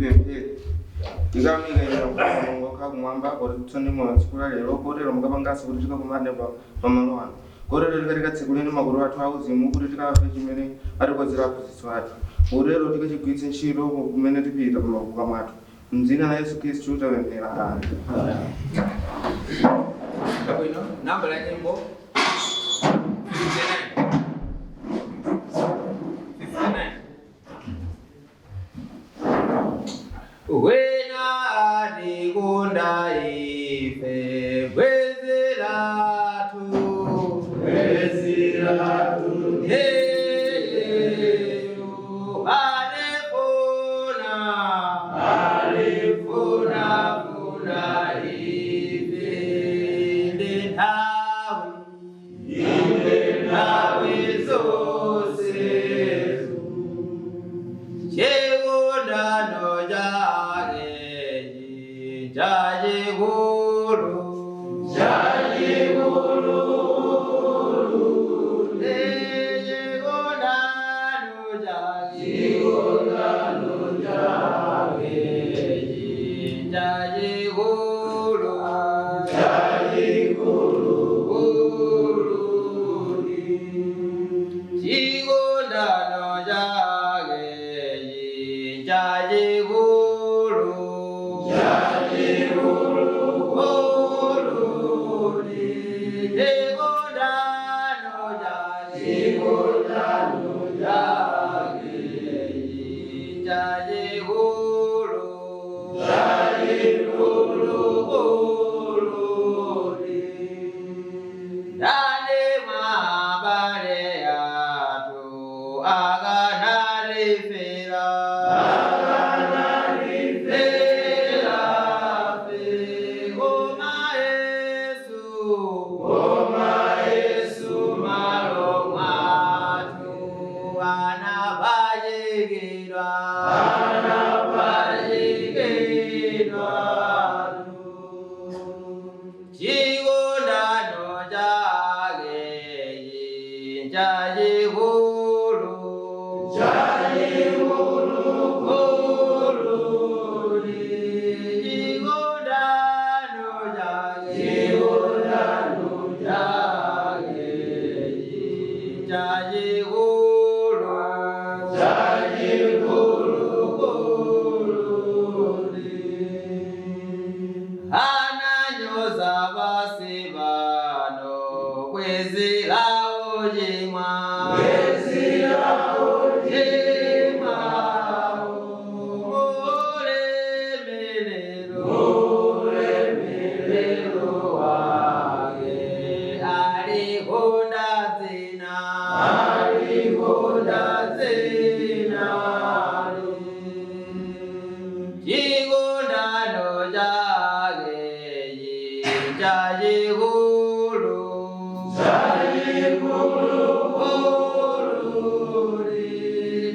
Tipemphere. Tikuyamika inu Mulungu okhala kumwamba potipatsa ndi moyo tsiku la lero, kotero mukapanganso kuti tikakumane pamalo ano. Kotero tikatsekuleni makutu athu auzimu kuti tikamve chimene atikonzera aphunzitsi athu. Kotero tikachigwiritse ntchito kumene tipita m'makuka mwathu. M'dzina la Yesu Khristu tapemphera. Amen. Chabwino, nambala ya nyimbo 59. 59. Wena atikonda ife bwenzi lathu, bwenzi lathu Yesu alifuna, alifuna funa ife ndi nthawi, inde nthawi zonse. Chikondano chake chachikulu, chachikulu, chikondano chake, chikondano chake chachikulu, chachikulu, chikondano chake chachikulu, chachikulu, chikondano chake, chikondano chake chachikulu, chachikulu. Ndani mwabale athu akanalifera, akanalifera fe, koma Yesu, koma Yesu malo mwathu anapachikidwa, anapachikidwa. Chikondano chake chachikulu, chachikulu, chikondano chake, chikondano chake chachikulu, chachikulu. Ananyoza pasi pano bwenzi la ochimwa, bwenzi la ochimwa, ulemerero, ulemerero wake alikonda dzina, alikonda dzina. Chikondano chake chachikulu, chachikulu,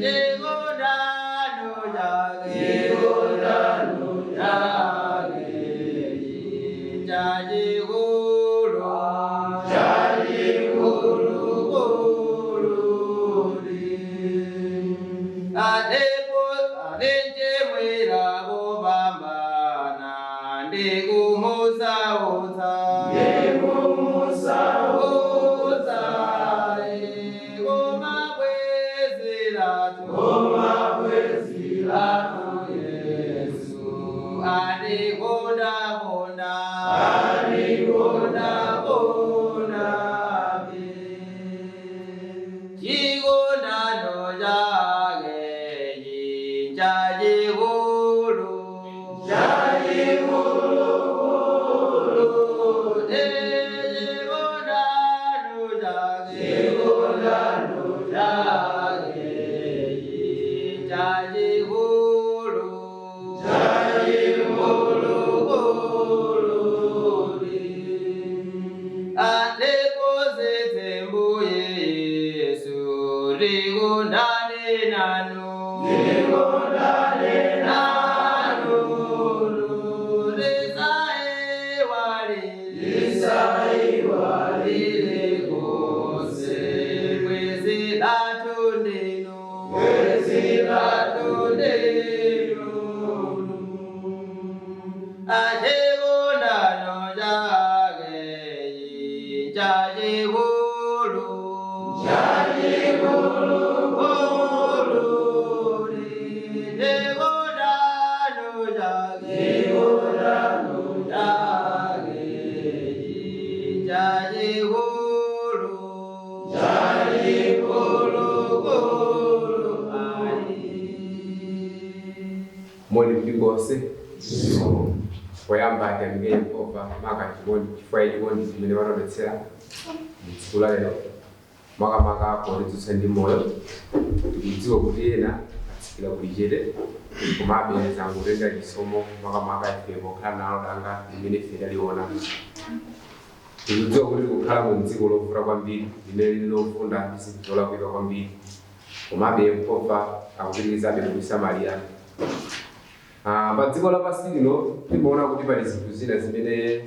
chikondano chake, chikondano chake chachikulu, chachikulu. Adepo alenjemwera kupambana ndikumusautsa, ndikumusautsa, koma bwenzi lathu, koma bwenzi lathu Yesu atikonda konda, atikonda konda. Chikondano chake chachikulu, chachikulu, chikondano chake, chikondano chake chachikulu, chachikulu. Atiphunzitse mbuye Yesu tikondane nanu, tikondane nanu, tisaiwale, tisaiwalire konse bwenzi lathu ndinu, bwenzi lathu ndinu. Chachikulu Chachikulu ayi. Moni mpingo wonse. Poyamba tiyamike Yehova maka chikondi, chifukwa chikondi chimene watidetsera mtsiku la lero, makamaka politidzutsa ndi moyo. Tikudziwa kuti ena atsikira kuli chete, komabe zangotenga chisomo, makamaka ife pokhala nalo danga limene ife taliona. Tikudziwa kuti tikukhala mu dziko lovuta kwambiri, limene lili lofunda ndi zinthu zolakwika kwambiri, komabe Yehova akupitirizabe kutisamalira. Pa dziko lapansi lino timaona kuti pali zinthu zina zimene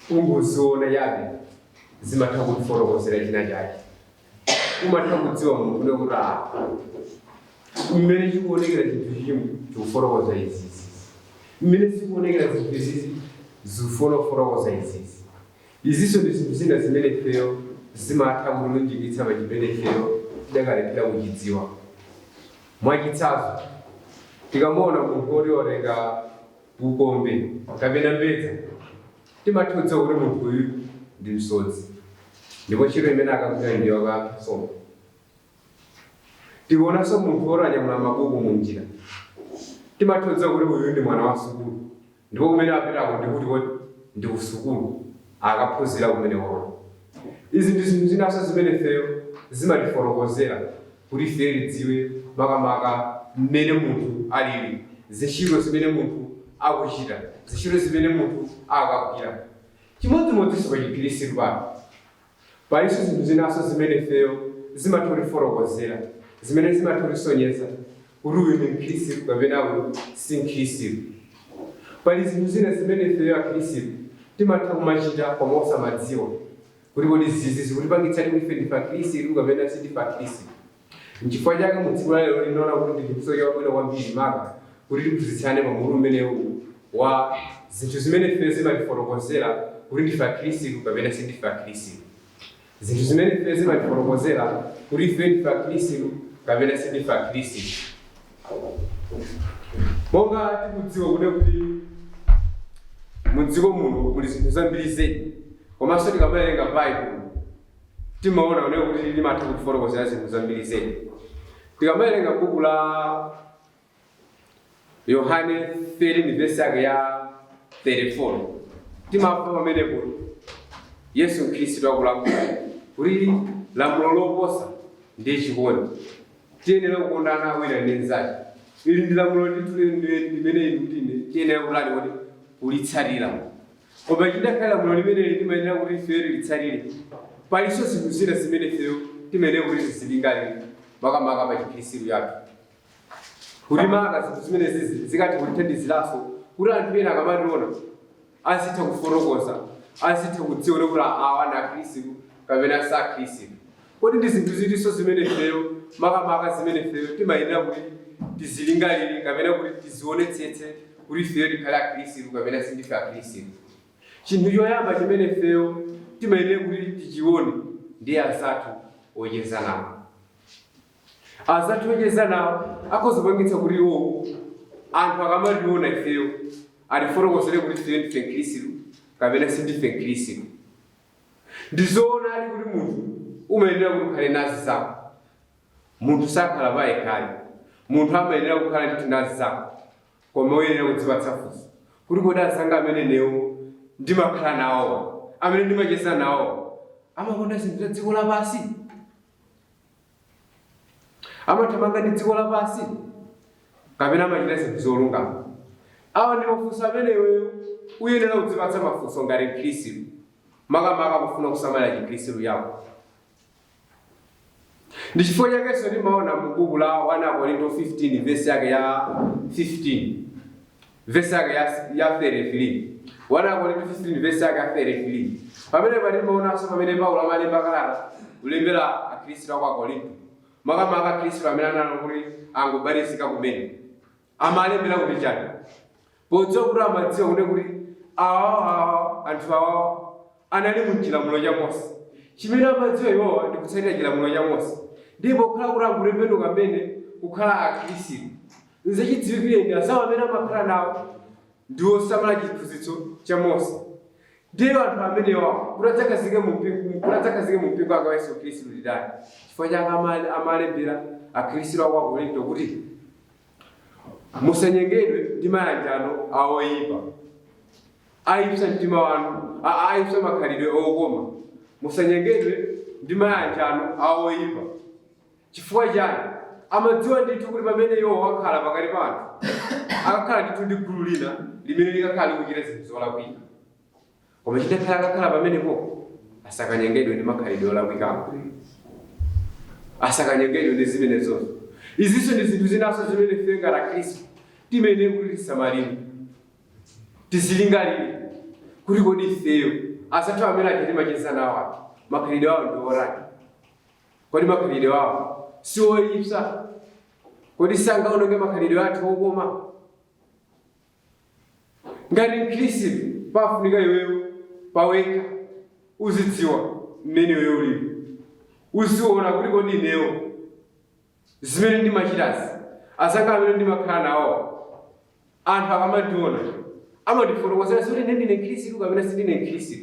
ungoziona chabe zimatha kutifotokozera china chake. Umatha kudziwa munthu une kuti mmene chikuonekera chinthu chimwe chikufotokoza izizi, mmene zikuonekera zinthu izizi zikufotokoza izizi. Izinso ndi zinthu zina zimene ifeyo zimatha kutilunjikitsa pa chimene ifeyo tidakalephera kuchidziwa. Mwachitsanzo, tikamuona munthu woti watenga ukombe kapena mbedza, timatha kudziwa kuti munthu uyu ndi msodzi ndipo ntchito imene akagwira ndi yakasomba. Tikuonanso munthu woti anyamula mabuku mu njira, timatha kudziwa kuti uyu ndi mwana wa sukulu ndipo kumene apitako ndikuti kodi ndi kusukulu, akaphunzira kumeneko. Izi ndi zinthu zinanso zimene ifeyo zimatifotokozera kuti ifeyo tidziwe makamaka mmene munthu alili, zintchito zimene munthu akuchita, zintchito zimene munthu akagwira. Chimodzimodzinso pa Chikhristu pano, palinso zinthu zinanso zimene ifeyo zimatha kutifotokozera, zimene zimatha kutisonyeza kuti uyu ndi Mkhristu kapena uyu si Mkhristu. Pali zinthu zina zimene ifeyo Akhristu timatha kumachita koma osamadziwa kuti kodi zizi zikutipangitsa kuti ife ndife Akhristu kapena sindife Akhristu. Nchifukwa chake mu tsiku la lero linaona kuti ndi chinthu chabwino kwambiri maka kuti tiphunzitsane pa mutu umenewu wa zinthu zimene ife zimatifotokozera kuti ndife Akhristu kapena sindife Akhristu, zinthu zimene ife zimatifotokozera kuti ife ndife Akhristu kapena sindife Akhristu. Monga tikudziwa kune kuti mudziko muno muli zinthu zambiri zedi, komanso tikamawerenga Baibulo timaona kune kuti limatha kutifotokozera zinthu zambiri zedi. Tikamawerenga buku la Yohane 13 vesi yake ya 34, timamva pamenepo Yesu Khristu akulankhula kuti lamulo loposa ndiye chikondi, tiyenera kukondana wina ndi mnzake. Ili ndi lamulo ndithu limene inu ndine tiyenera kutani kuti kulitsatira. Koma chidakhala lamulo limeneli timayenera kuti ifeyo tilitsatire, palinso zinthu zina zimene ifeyo timayenera kuti tizilingalire makamaka pa Chikhristu yathu, kuti maka zinthu zimene zizi zikathe kutithandiziranso kuti anthu ena akamationa azitha kufotokoza, azitha kudziwa kuti awa ndi Akhristu kapena si Akhristu. Kodi ndi zinthu zitinso zimene ifeyo makamaka zimene ifeyo timayenera kuti tizilingalire kapena kuti tizionetsetse kuti ifeyo tikhale Akhristu kapena sindife Akhristu? Chinthu choyamba chimene ifeyo timayenera kuti tichione ndi azathu ocheza nawo. Azathu ocheza nawo akhoza kupangitsa kuti iwo anthu akamationa ifeyo atifotokozere kuti ifeyo ndife Mkhristu kapena sindife Mkhristu. Ndizoonadi kuti munthu umayenera kuti ukhale nazi zako. Munthu sakhala payekhale, munthu amayenera kukhala ndithu nazi zako, koma uyenera kudzipatsa funso kuti kodi azanga amene newo ndimakhala nawo, amene ndimacheza nawo, amakonda zinthu za dziko lapansi, amathamanga ndi dziko lapansi, kapena amachita zinthu zolungama? Awa ndi mafunso amene iweyo uyenera kudzipatsa mafunso ngati Mkhristu, makamaka kufuna kusamalira Chikhristu chako. Ndi chifukwa chakenso timaona mu buku la 1 Korinto 15 vesi yake ya 15, vesi yake ya 33, 1 Korinto 15 vesi yake ya 33, pamene timaonanso pamene Paulo amalemba kalata kulembera Akhristu aku Akorinto, makamaka Akhristu amene anali kuti angobatizika kumene, amalembera kuti chani? Podziwa kuti amadziwa kune kuti awawa anthu awawa anali mu chilamulo cha Mose, chimene amadziwa iwowa ndi kutsatira chilamulo cha Mose, ndipo kukhala kuti angotembenuka amene kukhala Akhristu, nzachidziwikire ndi azawo amene amakhala nawo ndi osamala chiphunzitso cha Mose. Ndiye anthu amenewa kuti adzakhazike mu mpingo wake wa Yesu Khristu ndani? Chifukwa chake amalembera Akhristu aku Akorinto kuti musanyengedwe ndi mayanjano a oyipa. Aipsa mtima wanu, aipsa makhalidwe okoma. Musanyengedwe ndi mayanjano a oyipa. Chifukwa chani? Amadziwa ndithu kuti pamene iwo akhala pakati pa anthu, akakhala ndithu ndi gulu lina limene likakhala likuchita zinthu zolakwika. Koma chitakhala akakhala pamenepo, asakanyengedwe ndi makhalidwe olakwikawo. Asakanyengedwe ndi zimenezozo. Izinso ndi zinthu zinanso zimene ife ngati Akhristu timayenera kuti tisamalire. Tizilingalire kuti kodi ifeyo azathu amene aja timacheza nawo aja, makhalidwe awo ndi otani? Kodi makhalidwe awo si oipsa? Kodi sangaononge makhalidwe athu okoma? Ngati Mkhristu pafunika iweyo pawekha uzidziwa mmene iweyo ulili. Uziona kuti kodi ineyo zimene ndimachitazi, azanga amene ndimakhala nawo, anthu akamandiona amandifotokozera zoti ine ndine Mkhristu kapena sindine Mkhristu.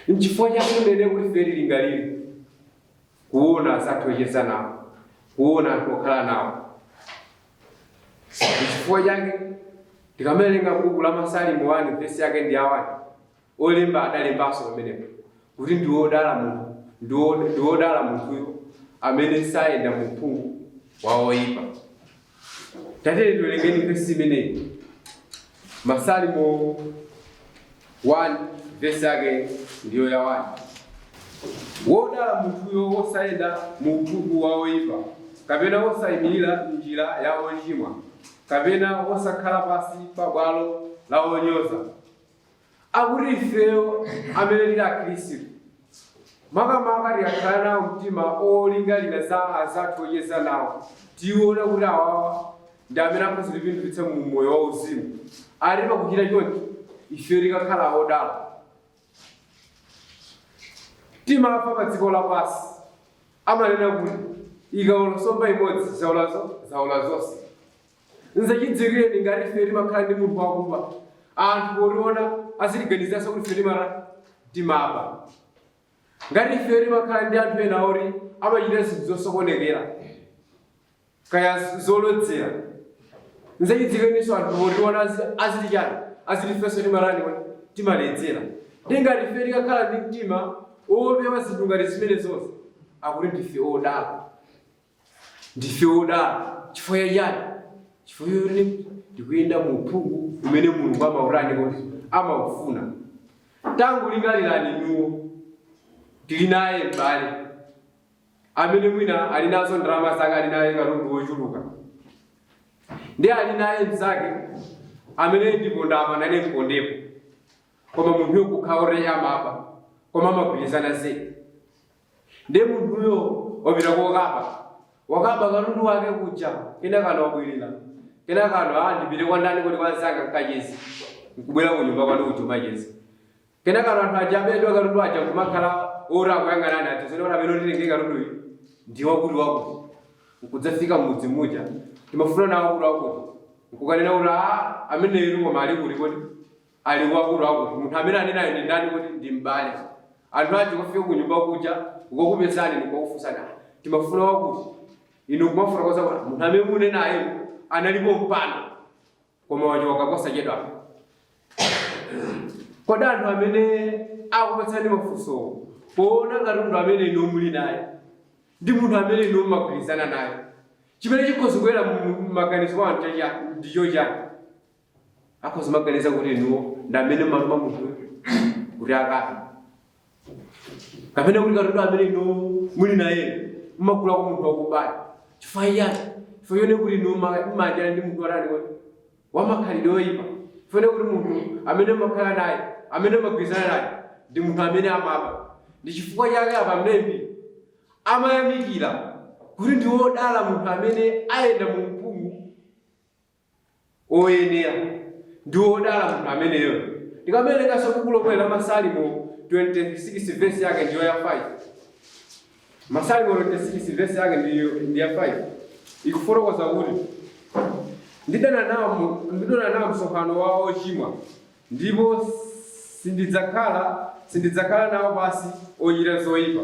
Nchifukwa chake timayenera kuti ife tilingalire kuona azathu ocheza nawo, kuona anthu okhala nawo. Nchifukwa chake tikamawerenga buku la Masalimo 1 vesi yake ndi ya 1, olemba adalembanso pamenepo kuti ndi wodala munthu, ndi wodala munthuyo amene sayenda mu uphungu wa oyipa. Tatiyeni tiwerengeni vesi imeneyi. Masalimo 1 vesi yake ndiyo ya 1. Wodala munthuyo wosayenda mu uphungu wa oyipa, kapena wosayimirira m'njira ya ochimwa, kapena wosakhala pansi pa bwalo la onyoza. Akuti ifeyo amene tili Akhristu, makamaka tikakhala nawo mtima olingalira za azathu ocheza nawo, tiona kuti awawa ndi amene akhoza kutipindulitsa mu moyo wauzimu. Ati pakuchita chonchi, ifeyo tikakhala odala. Timafa pa dziko lapansi. Amanena kuti ikaola nsomba imodzi zaola zonse. Nzachidziwikireni ngati ife timakhala ndi munthu wakuba, anthu potiona azitiganizanso kuti ife timaba. Ngati ife timakhala ndi anthu ena oti amachita zinthu zosokonekera, kaya zolodzera, nzachidziwikireninso anthu potiona aziti chani, aziti ifenso timatani kodi, timaledzera. Ndi ngati ife tikakhala ndi mtima wopewa zinthu ngati zimenezozo, akuti ndife odala. Ndife odala chifukwa cha chani? Chifukwa choti tikuyenda mu uphungu umene Mulungu amautani kodi? Amaufuna. Tangolingalirani inuwo, tili naye m'bale amene mwina ali nazo ndalama zake, ali naye katundu wochuluka, ndi ali naye mnzake amene ndipondapa nane mpondepo, koma munthuyo kukhala oti amaba, koma amagwirizana zedi. Ndiye munthuyo wapita kokaba, wakaba katundu wake kuja, kenakano wabwerera. Kenakano, ah, ndipite kwa ndani kodi, kwa anzanga nkacheze. Nkubwera kunyumba kwanu kuja umacheza. Kenakano anthu aja abedwa katundu aja nkumakhala oti akuyang'anani aja, zoti amene otitenge katunduyu ndi wakuti wakuti. Nkudzafika m'mudzi muja, timafuna nawo wakuti wakuti. Nkukanena kuti ah, ameneyu koma ali kuti kodi? Ali wakuti wakuti. Munthu amene anenayo ndi ndani kodi? Ndi m'bale. Anthu aja kufika kunyumba kuja, kukakupezani nkukakufunsani, ah, timafuna wakuti. Inu kumafotokoza kuti munthu amene munenayo analipo mpano, koma wachoka posachedwa. Kodi anthu amene akupatsani mafunsowo, poona katundu amene inu muli naye, ndi munthu amene inu mumagwirizana naye, chimene chikhoza kubwera m'maganizo mwa anthu ndicho chani? Akhoza maganiza kuti inuwo ndi amene mumatuma munthuyo kuti akabe, kapena kuti katundu amene inuwo muli naye mumagulako munthu wakubayo. Chifukwa chani? Chifukwa chone kuti inuwo mumanjana ndi munthu watani kodi? Wamakhalidwe oyipa. Chifukwa kuti munthu amene mumakhala naye, amene mumagwirizana naye, ndi munthu amene amaba. Ndi chifukwa chake apa mlembi amayamikira kuti ndi wodala munthu amene ayenda mu uphungu oyenera. Ndi wodala munthu ameneyo. Tikamawerenganso buku lomwe la Masalimo 26 verse yake ndiyo ya 5. Masalimo 26 verse yake ndi ya 5. Ikufotokoza kuti ndidana nawo msonkhano wa ochimwa, ndipo Sindidzakhala nawo pasi ochita zoyipa.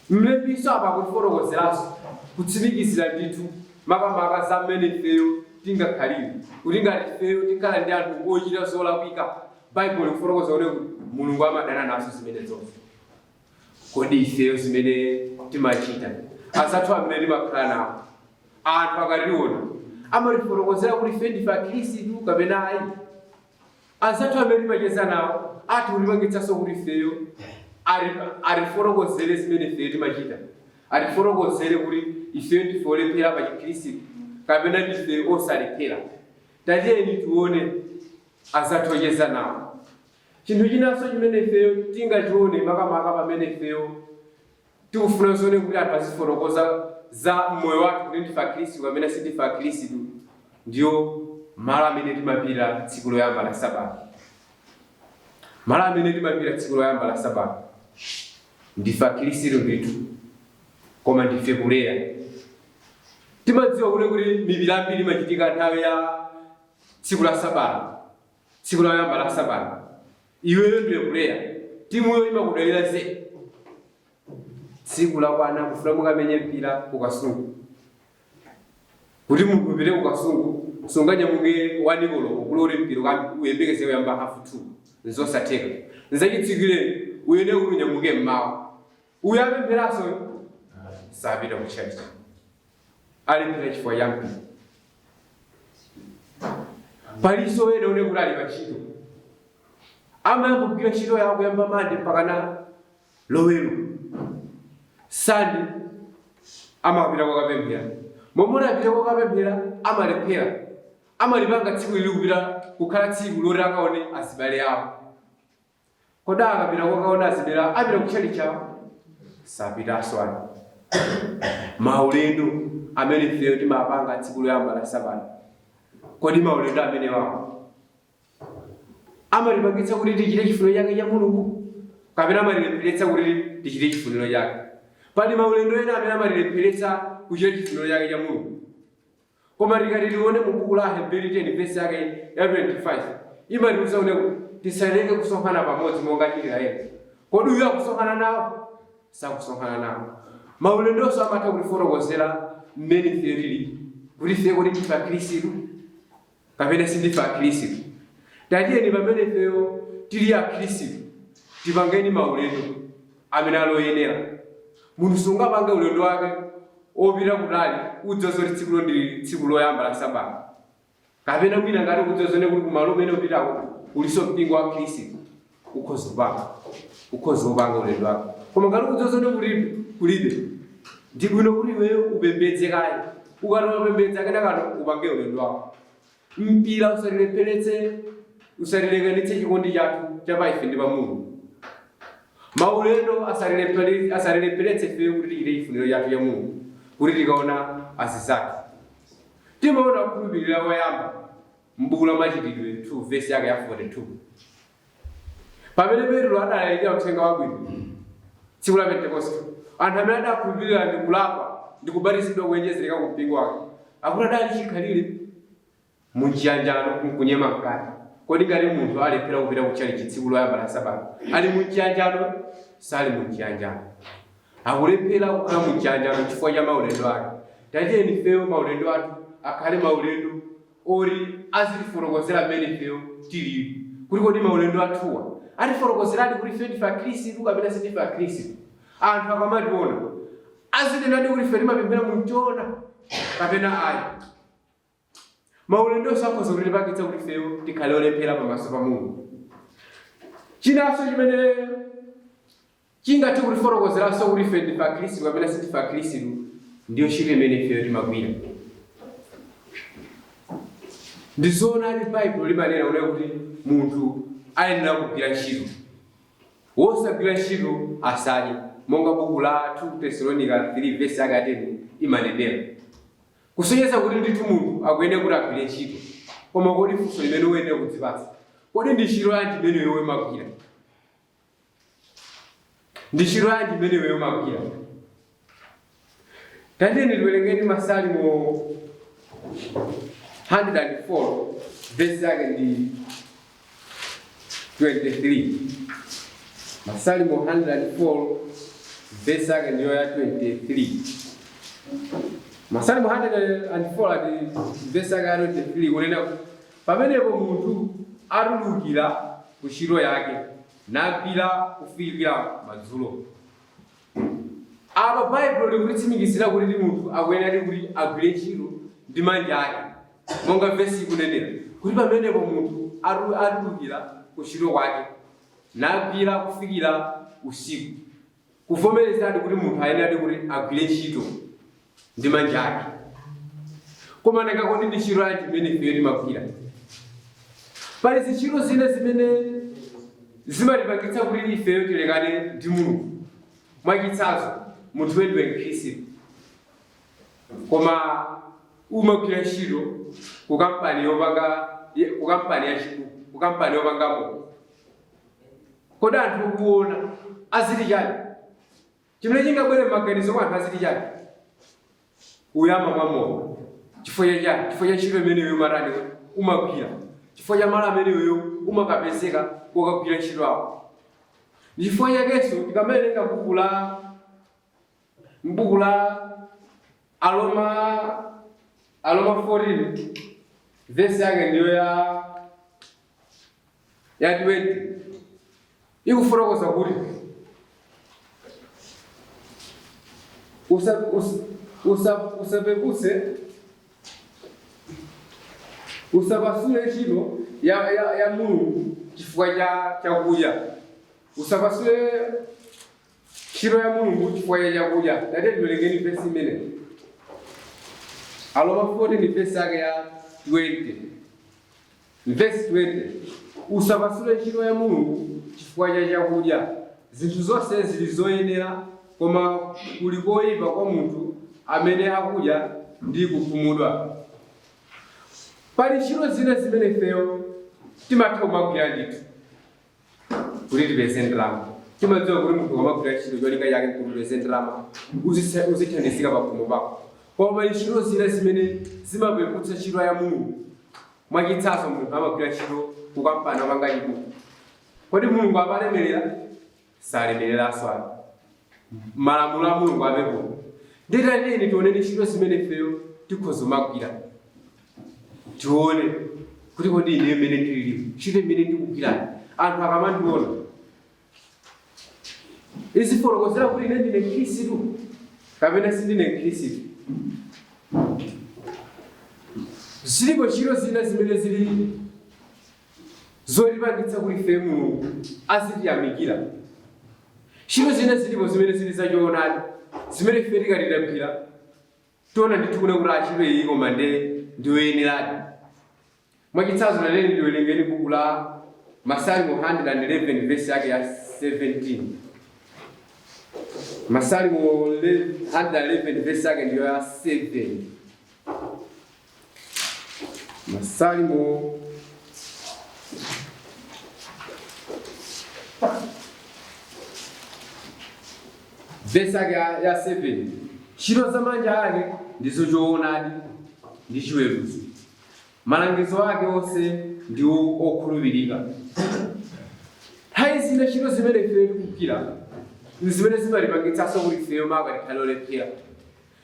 Mlembiso apa akufotokozeranso kutsimikizira ndithu makamaka za mmene ifeyo tingakhalire, kuti ngati ifeyo tikhala ndi anthu ochita zolakwika, Baibulo likufotokoza kuti Mulungu amadana nazo zimene zonse. Kodi ifeyo zimene timachita, azathu amene timakhala nawo, anthu akationa amatifotokozera kuti ife ndife Akhristu kapena ayi? Azathu amene timacheza nawo athu kutipangitsanso kuti ifeyo atifotokozere zimene ifeyo timachita, atifotokozere kuti ifeyo ndife olephera pa Chikhristu kapena ndife osalephera. Tatiyeni tione azathu ocheza nawo. Chinthu chinanso chimene ifeyo tingachione, makamaka pamene ifeyo tikufuna zone kuti anthu azifotokoza za moyo wathu kuti ndife Akhristu kapena sindife Akhristu, ndiyo malo amene timapita tsiku loyamba la sabata. Malo amene timapita tsiku loyamba la sabata, ndife Akhristu ndithu, koma ndife kuleya. Timadziwa kuti mipira ambiri imachitika nthawi ya tsiku la sabata, tsiku loyamba la sabata. Iweyo ndiwe kuleya, timuyo imakudalira ze. Tsiku lakwana, kufuna mukamenye mpira kuKasungu. Kuti munthu upite kuKasungu, sunganyamuke 1 koloko kulori mpira uyembekeze kuyamba 2:30, nzosatheka. Nzachitsikireni uyene kuti unyamuke mmawa. Uyu apempheranso sapita ku church, alephera chifukwa cha mpira. Palinso ena one kuti ali pa ntchito, amayamba kugwira ntchito yawo kuyamba Mande mpaka na Lowelo. Sande amapita kwakapemphera. Momwe apita kwakapemphera, amalephera, amalipanga tsiku lili kupita kukhala tsiku loti akaone azibale awo. Kodi akapita kwakaona azibale awo, apita kutchali chawo? Sapitanso ayi. Maulendo amene ifeyo timapanga tsiku loyamba la sabata, kodi maulendo amene wawo amatipangitsa kuti tichite chifuniro chake cha Mulungu kapena amatilepheretsa kuti tichite chifuniro chake? Pali maulendo ena amene amatilepheretsa kuchita chifuniro chake cha Mulungu. Koma tikati tione mu buku la Aheberi 10 vesi yake ya 25, imatiuza kuti tisaleke kusonkhana pamodzi monga achitira ena. Kodi uyu akusonkhana nawo? Sakusonkhana nawo. Maulendonso amatha kutifotokozera mmene ife tili, kuti ife kodi ndife Akhristu kapena sindife Akhristu. Tatiyeni pamene ifeyo tili Akhristu, tipangeni maulendo amene aloyenera. Munthu sungapange ulendo wake opita kutali udzoza kuti tsikulo ndi tsiku loyamba la sabata, kapena mwina ngati kudzozone kuti kumalo umene upitako kuliso mpingo wa Khristu, ukhoza kupanga ulendo wako. Koma ngati kudzozone kuti kulibe, ndi bwino kuti iweyo upembedze kaye. Ukati wapembedza, kenakano upange ulendo wako. Mpira usatilepheretse, usatilekanitse chikondi chathu cha pa ife ndi pa Mulungu. Maulendo asatilepheretse ife kuti tichite chifuniro chathu cha Mulungu, kuti tikaona azizathu. Timaona kukhulupirira woyamba m'buku la Machitidwe 2 vesi yake ya 42, pamene Petro adalalikira uthenga wabwino tsiku la Pentekoste. Anthu amene adakhulupirira ndi kulapa ndi kubatizidwa kuyenjezereka ku mpingo wake, akuti adali chikhalire munchiyanjano nkunyema mkati. Kodi ngati munthu alephera kupita kutchalichi tsiku loyamba la sabata, ali munchiyanjano? Sali munchiyanjano. Akulephera kukhala munchiyanjano chifukwa cha maulendo ake. Tatiyeni ifeyo maulendo athu akhale maulendo ori azitifotokozera mmene ifeyo tilili, kuti kodi maulendo athuwa atifotokozeradi kuti ife ndife Akhristu kapena sindife Akhristu? Anthu akamationa azinenadi kuti ife timapemphera munchona kapena ayi? Maulendonso akhoza kutipangitsa kuti ifeyo tikhale olephera pamaso pa Mulungu. Chinanso chimene chingathe kutifotokozeranso kuti ife ndife Akhristu kapena sindife Akhristu ndiyo ntchito imene ifeyo timagwira. Ndi zoonadi, Baibulo limanena kunena kuti munthu ayenera kugwira ntchito, wosagwira ntchito asadye, monga buku la 2 Tesalonika 3 vesi yake ya 10 imanenera, kusonyeza kuti ndithu munthu akuyenera kuti agwire ntchito. Koma kodi funso limene uyenera kudzipatsa, kodi ndi ntchito yanji imene iwe umagwira? Ndi ntchito yanji imene iwe umagwira? Tatiyeni tiwerengeni Masalimo 104 vesi yake ndi 23. Masalimo 104 verse yake ndiyo ya 23. Masalimo 104 ati verse yake ya 23 kunena kuti, pamenepo munthu atulukira ku ntchito yake nagwira kufikira madzulo. Apa Baibulo likutitsimikizira kuti ndi munthu akuyenera kuti agwire ntchito ndi manja ake, monga vesi ikunenera kuti pamenepo munthu atulukira ku ntchito kwake nagwira kufikira usiku. Kuvomerezani kuti munthu ayenera kuti agwire ntchito ndi manja ake. Koma nanga kodi ndi ntchito yanji imene ifeyo timagwira? Pali zintchito zina zimene zimatipangitsa kuti ifeyo tilekane ndi Mulungu. Mwachitsanzo, munthu ndiwe Mkhristu koma umagwira ntchito ku kampani yopanga, ku kampani ya chibuku, ku kampani yopanga mowa. Kodi anthu okuona aziti chani? Chimene chingabwere m'maganizo mwa anthu aziti chani? Uyu amamwa mowa. Chifukwa cha chani? Chifukwa cha ntchito imene iwe umatani, umagwira. Chifukwa cha malo amene iweyo umakapezeka kokagwira ntchito awo. Ndi chifukwa chakenso tikamawerenga buku la m'buku la Aroma 14 vesi yake ndiyo ya 20 ikufotokoza kuti usapeputse, usapasule ntchito ya Mulungu chifukwa cha chakudya. Usapasule ntchito ya Mulungu chifukwa cha chakudya. Tate tiwerengeni vesi imene, Aroma 14 vesi yake ya 20. Vesi 20, Usapasule ntchito ya Mulungu chifukwa cha chakudya. Zinthu zonse zili zoyenera, koma kuli koyipa kwa munthu amene akudya ndi kukhumudwa. Pali ntchito zina zimene ifeyo timatha kumagwira ndithu kuti tipeze ndalama. Timadziwa kuti munthu ukamagwira ntchito cholinga chake nkuti upeze ndalama, uzithandizika pakhomo pako. Koma pali ntchito zina zimene zimapeputsa ntchito ya Mulungu. Mwachitsanzo, munthu amagwira ntchito ku kampani yopanga chibuku. Kodi Mulungu amalemerera? Salemereranso ayi. Malamulo a Mulungu apepuka. Ndiye tatiyeni tioneni ntchito zimene ifeyo tikhoza kumagwira. Tione kuti kodi ineyo mmene ndililimu, ntchito imene ndikugwirayi, anthu akamandiona izifotokozera kuti ine ndine Mkhristu kapena sindine Mkhristu. Zilipo ntchito zina zimene zili zotipangitsa kuti ife Mulungu azitiyamikira. Ntchito zina zilipo zimene zili zachoonadi, zimene ife tikati tagwira tiona ndithu kuna kuti ntchito iyi koma nde ndiyoyeneradi. Mwachitsanzo, tatiyeni tiwerengeni buku la Masalimo 111 vesi yake ya 17. Masalimo 111 vesi yake ndiyo ya 7. Masalimo vesi yake ya 7. Ntchito za manja ake ndizo choonadi ndi chiweruzo, malangizo ake onse ndiwo okhulupirika. Nthawi zina ntchito zimene ifeyo tikugwira zimene zimatipangitsanso kuti ifeyo maka tikhale olephera.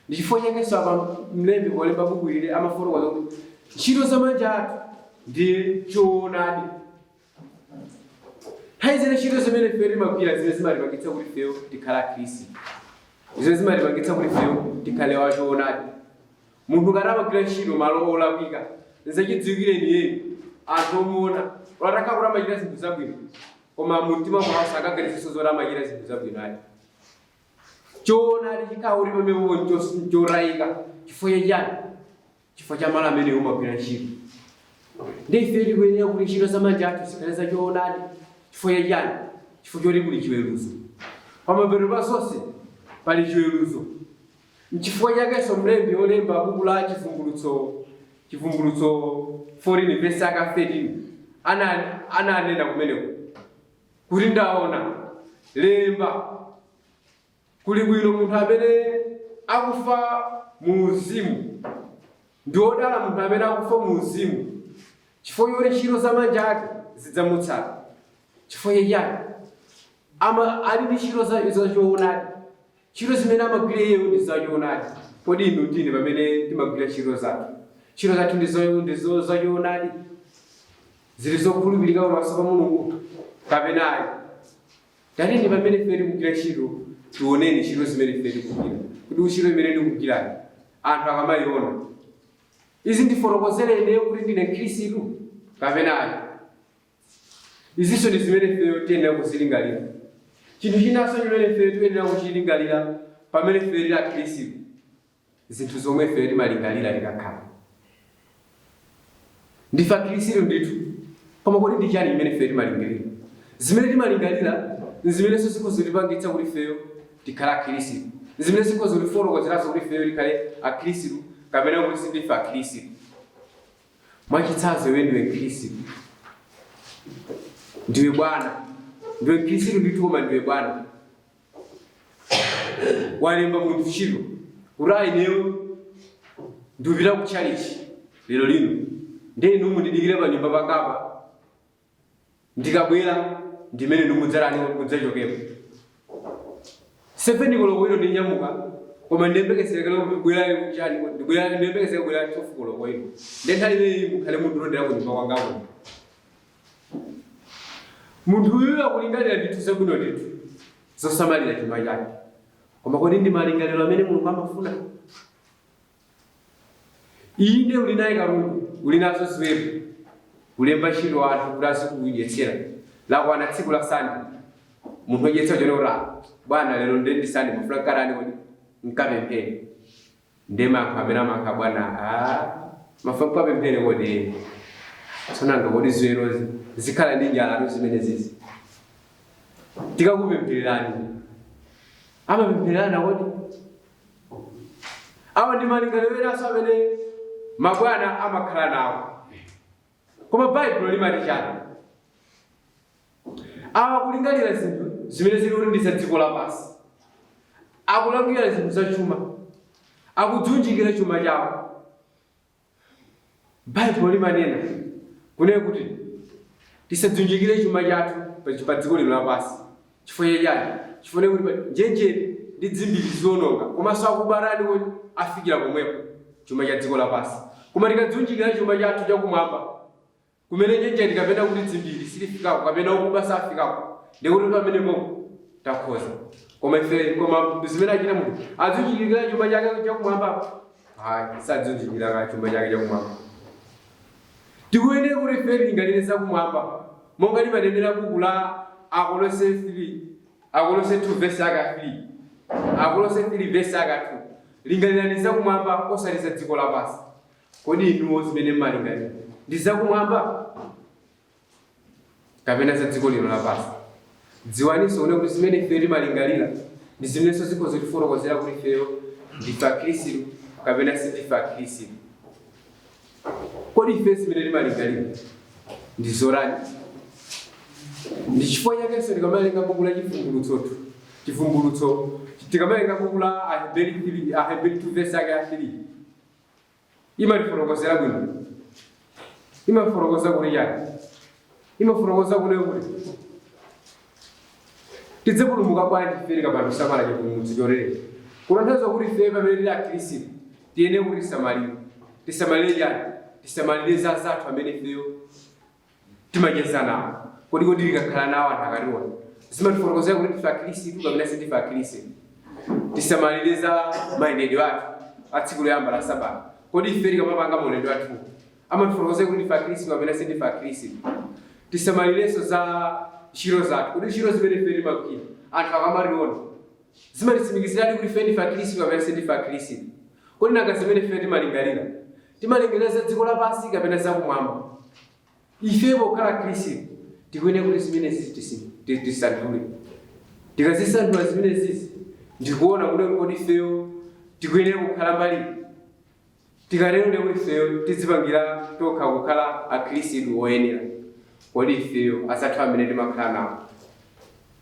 Ndi chifukwa chakenso apa mlembi polemba buku ili amafotokoza kuti ntchito za manja athu ndiye choonadi. Nthawi zina ntchito zimene ifeyo timagwira zimene zimatipangitsa kuti ifeyo tikhale Akhristu, zimene zimatipangitsa kuti ifeyo tikhale wachoonadi. Munthu ngati amagwira ntchito malo olakwika, nzachidziwikireni iyeyo, anthu omuona, olo atakhala kuti amachita zinthu zabwino, koma mumtima mwawo sangaganizenso zoti amachita zinthu zabwino ayi. Choonadi chikhala kuti pamenepo nchotayika. Chifukwa cha chani? Chifukwa cha malo amene umagwira ntchito. Ndiye ife tikuyenera kuti ntchito za manja athu zikhale za choonadi. Chifukwa cha chani? Chifukwa choti kuli chiweruzo. Pamapeto pa zonse pali chiweruzo. Nchifukwa chakenso mlembi wolemba buku la Chivumbulutso, Chivumbulutso 14 vesi yake 13 ananena kumeneko kuti ndaona, lemba, kuli bwino munthu amene akufa mu uzimu, ndi wodala munthu amene akufa mu uzimu, chifukwa choti ntchito za manja ake zidzamutsata. Chifukwa chachani? Ama ali ndi ntchito zachoonadi. Ntchito zimene amagwira iyeyo ndi zachoonadi. Kodi inu ndine pamene timagwira ntchito zathu, ntchito zathu ndizo zachoonadi, zili zokhulupirika pamaso pa Mulungu kapena ayi? Tatiyeni pamene ife tikugwira ntchito, tioneni ntchito zimene ife tikugwira, kuti ntchito imene ndikugwirayi anthu akamayiona izi ndifotokozere ineyo kuti ndine Mkhristu kapena ayi. Izinso ndi zimene ifeyo tiyenera kuzilingalira. Chinthu chinanso chimene ifeyo tiyenera kuchilingalira pamene ife tili Akhristu, zinthu zomwe ifeyo timalingalira tikakhala ndife Akhristu ndithu, koma kodi ndi chani chimene ifeyo timalingalira? Zimene timalingalira zimenenso zikuzitipangitsa kuti ifeyo tikhale Akhristu, zimene zikuzitifotokozeranso kuti ifeyo tikhale Akhristu kapena kuti sindife Akhristu. Mwachitsanzo, iwe ndiwe Mkhristu, ndiwe bwana, ndiwe Mkhristu ndithu, koma ndiwe bwana, walemba munthu ntchito kuti ayi, ineyo ndikupita ku tchalichi lero lino, ndiye inu mundidikire pa nyumba pangapa, ndikabwera ndimene inu mudzalani mudzachokepo. 7 koloko ino ndinyamuka, koma ndiyembekezere kubwera chani, ndibwera, ndiyembekezere kubwera 12 koloko ino, ndiye nthawi imeneyi mukhale mundilondera ku nyumba kwangako. Munthu uyu akulingalira ndithu zabwino ndithu zosamalira chuma chake, koma kodi ndi malingaliro amene Mulungu amafuna? Inde, uli naye katundu, uli nazo ziweto, kulemba ntchito anthu kuti azikudyetsera. Lakwana tsiku la Sande, munthu odyetsa uchone kuti, "Ah, bwana, lero ndiye ndi Sande, mafuna nkarani kodi nkapemphere?" Ndiye mayankho amene amayankha bwana, "Ah, mafuna nkapemphere kodi? Tsonanga kodi ziwetozi zikhala ndi njalatu zimene zizi, tikakupemphererani?" Amapemphererana kodi? Awa ndi malingaliro enanso amene mabwana amakhala nawo, koma Baibulo limati chani? Awa kulingalira zinthu zimene zili kuti ndi za dziko lapansi, akulingalira zinthu za chuma, akudziunjikira chuma chawo. Baibulo limanena kunena kuti tisadziunjikire chuma chathu pa dziko lino lapansi. Chifukwa chachani? Chifukwa kuti njenjete ndi dzimbiri ziononga, komanso akubarani kuti afikira pomwepo chuma cha dziko lapansi. Koma tikadziunjikira chuma chathu chakumwamba, kumene njenjete kapena kuti dzimbiri silifikako kapena ukuba safikako, ndikuti pamenepo takhoza. Koma ife, koma zimene achita munthu, adziunjikira chuma chake chakumwamba? Hayi, sadziunjikira chuma chake chakumwamba. Tikuyenera kuti ife tilingalire zakumwamba, monga limanenera buku la Akolose 3, Akolose 2 verse yake 3, Akolose 3 verse yake 2: lingalirani zakumwamba, osati za dziko lapansi. Kodi inuwo zimene mmalingalira ndi zakumwamba kapena za dziko lino lapansi? Dziwaninso une kuti zimene ife timalingalira ndi zimenenso zikhoza kutifotokozera kuti ifeyo ndife Akhristu kapena sindife Akhristu. Kodi ife zimene timalingalira ndi zorani? Ndi chifukwa chakenso tikamawerenga buku la Chivumbulutsotu, Chivumbulutso, tikamawerenga buku la Aheberi 3, Aheberi 2 verse yake ya 3 imatifotokozera bwino. Imafotokoza kuti chani? Imafotokoza kunena kuti tidzapulumuka bwanji ife tikapanda kusamala chipulumutso chotere? Kutanthauza kuti ife pamene tili Akhristu tiyenera kuti tisamalire. Tisamalire chani? Tisamalire za zathu amene ifeyo timacheza nawo. Kodi tikakhala nawo anthu akationa, zimatifotokozera kuti ndife Akhristu kapena sindife Akhristu? Tisamalire za mayendedwe athu a tsiku loyamba la sabata. Kodi ife tikamapanga maulendo athu, amatifotokozera kuti ndife Akhristu kapena sindife Akhristu? Tisamalirenso za ntchito zathu. Kodi ntchito zimene ife timagwira, anthu akamationa, zimatitsimikiziradi kuti ife ndife Akhristu kapena sindife Akhristu? Kodi nanga zimene ife timalingalira, timalingalira za dziko lapansi kapena zakumwamba? Ife pokhala Khristu tikuyenera kuti zimenezi tisanthule. Tikazisanthula zimenezi ndikuona kuti kodi ifeyo tikuyenera kukhala mbali, tikatero ndiye kuti ifeyo tidzipangira tokha kukhala Akhristu oyenera. Kodi ifeyo azathu amene timakhala nawo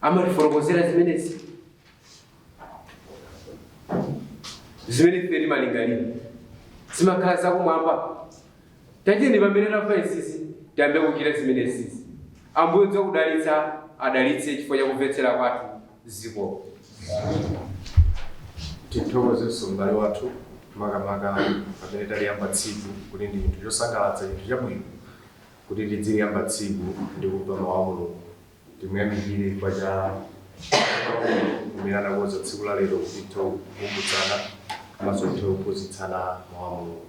amatifotokozera zimenezi? Zimene ife timalingalira zimakhala zakumwamba? Tacheni pamene tamva izizi, tiyambe kuchita zimenezizi. Ambuye dzakudalitsa adalitse chifukwa chakumvetsera kwathu ziko. Tithokozenso m'bale wathu, makamaka pamene taliyamba tsiku, kuti ndi chinthu chosangalatsa, chinthu chabwino kuti tidziliyamba tsiku ndi kumva mawu a Mulungu. Timuyamikire chifukwa cha kumene anakonza tsiku la lero kuti tithe kukumbutsana komanso tithe kuphunzitsana mawu a Mulungu.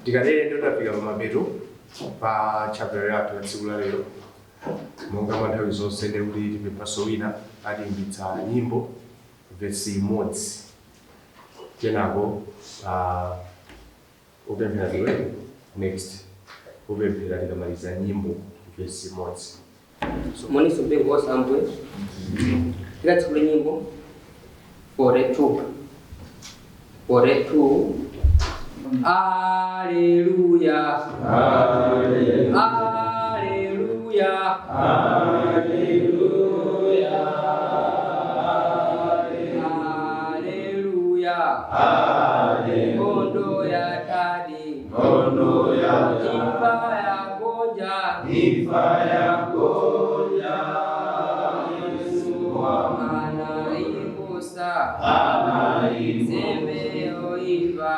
Tikatere ndiye tafika pamapeto pa chapter yathu ya tsiku la lero. Monga mwa nthawi zonse, ndi kuti tipemphaso wina atiimbitsa nyimbo vesi imodzi, kenako upemphera ndiwe next, upemphera tikamaliza nyimbo vesi imodzi. Moniso mpingo wonse. Ambuye tikatsekule nyimbo 42, 42. Aleluya, aleluya, aleluya, aleluya. Nkhondo yathadi, imfa yagonja, imfa yagonja. Anaikusa nsembe yoipa,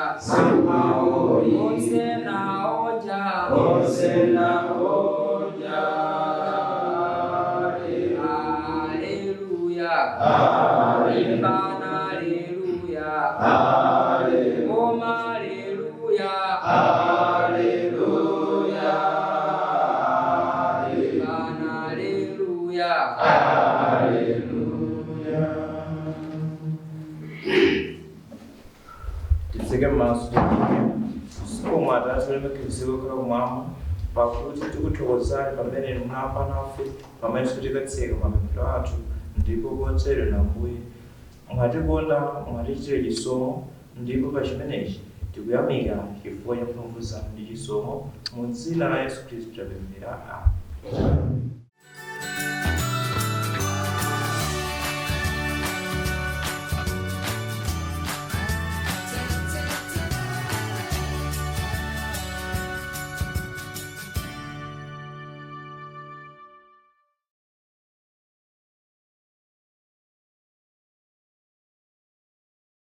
onse naonja, onse naonja. Aleluya, imbana aleluya, ngoma aleluya, aleluya, imbana aleluya. Titseke maso. Zikomo Atate olemekezeka okhala kumwamba, pakuti tikuthokozani pamene munayamba nafe, pamenenso tikatseka mapemphero athu, ndipo kotero na Ambuye mwatikonda, mwatichitira chisomo, ndipo pa chimenechi tikuyamika chifukwa cha mphamvu zanu ndi chisomo. Mu dzina la Yesu Khristu tapemphera, amen.